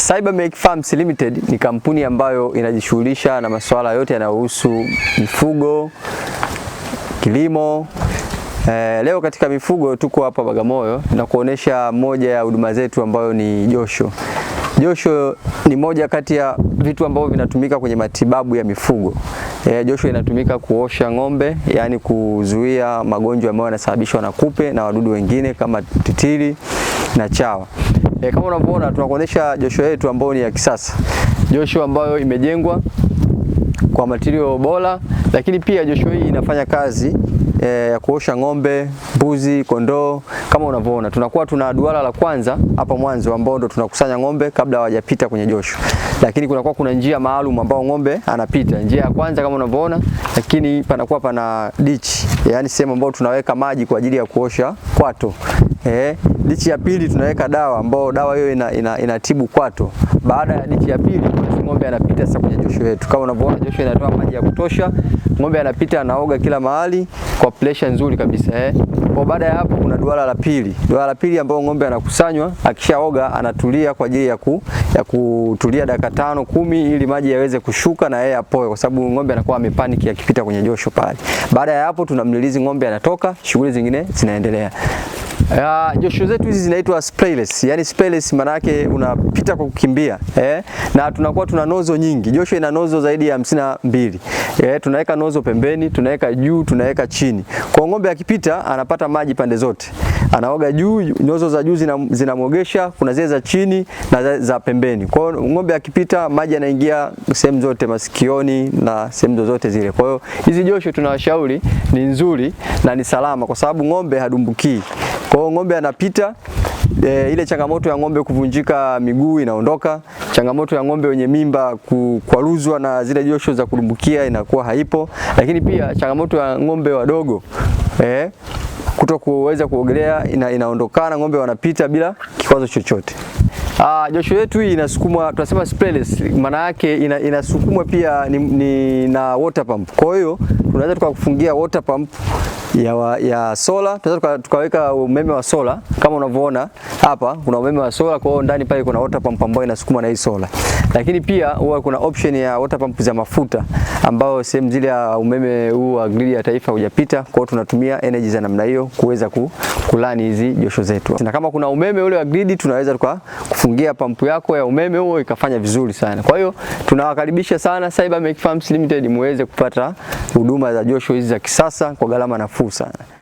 Cybermec Farms Limited ni kampuni ambayo inajishughulisha na masuala yote yanayohusu mifugo, kilimo. Leo katika mifugo tuko hapa Bagamoyo na kuonesha moja ya huduma zetu ambayo ni josho. Josho ni moja kati ya vitu ambavyo vinatumika kwenye matibabu ya mifugo. Josho inatumika kuosha ng'ombe, yani kuzuia magonjwa ambayo yanasababishwa na kupe na wadudu wengine kama titiri na chawa. Kama unavyoona tunakuonesha josho yetu ambayo ni ya kisasa. Josho ambayo imejengwa kwa material bora, lakini pia josho hii inafanya kazi ya kuosha ng'ombe, mbuzi, kondoo. Kama unavyoona tunakuwa tuna duara la kwanza hapa mwanzo ambao ndo tunakusanya ng'ombe kabla hawajapita kwenye josho, lakini kunakuwa kuna njia maalum ambao ng'ombe anapita. Njia ya kwanza kama unavyoona, lakini panakuwa pana dichi, yani sehemu ambayo tunaweka maji kwa ajili ya kuosha kwato. Dichi ya pili tunaweka dawa ambao dawa hiyo inatibu kwato. Baada ya dichi ya pili ng'ombe anapita sasa kwenye josho yetu. Kama unavyoona josho inatoa maji ya kutosha, ng'ombe anapita anaoga kila mahali kwa pressure nzuri kabisa. Kwa baada ya hapo kuna duara la pili. Duara la pili ambao ng'ombe anakusanywa, akishaoga anatulia kwa ajili ya kutulia dakika 5 10 ili maji yaweze kushuka na yeye apoe, kwa sababu ng'ombe anakuwa amepaniki akipita kwenye josho pale. Baada ya hapo tunamrelease ng'ombe anatoka, shughuli zingine zinaendelea. Josho zetu hizi zinaitwa sprayless. Yani sprayless maana yake unapita kwa kukimbia, na tunakuwa tuna nozo nyingi. Josho ina nozo zaidi ya 52. Tunaweka nozo pembeni, tunaweka juu, tunaweka chini. Kwa ng'ombe akipita anapata maji pande zote. Anaoga juu, nozo za juu zinamwogesha, kuna zile za chini na za pembeni. Kwa hiyo ng'ombe akipita maji yanaingia sehemu zote, masikioni na sehemu zozote zile. Kwa hiyo hizi josho tunawashauri ni nzuri na ni salama kwa sababu ng'ombe hadumbukii. Kwa hiyo ng'ombe anapita, ile changamoto ya ng'ombe kuvunjika miguu inaondoka, changamoto ya ng'ombe wenye mimba kukwaruzwa na zile josho za kudumbukia inakuwa haipo, lakini pia changamoto ya ng'ombe wadogo kutokuweza kuogelea inaondokana, ng'ombe wanapita bila kikwazo chochote. Josho yetu hii inasukumwa, tunasema sprayless, maana yake inasukumwa pia ni na water pump. Kwa hiyo tunaweza tukakufungia water pump ya sola, tunaweza tukaweka umeme wa sola kama unavyoona hapa kuna umeme wa sola, kwa hiyo ndani pale kuna water pump ambayo inasukuma na hii sola. Lakini pia huwa kuna option ya water pump za mafuta ambao sehemu zile ya umeme huu wa gridi ya taifa hujapita, kwa hiyo tunatumia energy za namna hiyo kuweza kulani hizi josho zetu. Na kama kuna umeme ule wa gridi tunaweza tukakufungia pampu yako ya umeme huo ikafanya vizuri sana. Kwa hiyo tunawakaribisha sana Cybermec Farms Limited muweze kupata huduma za josho hizi za kisasa kwa gharama nafuu sana.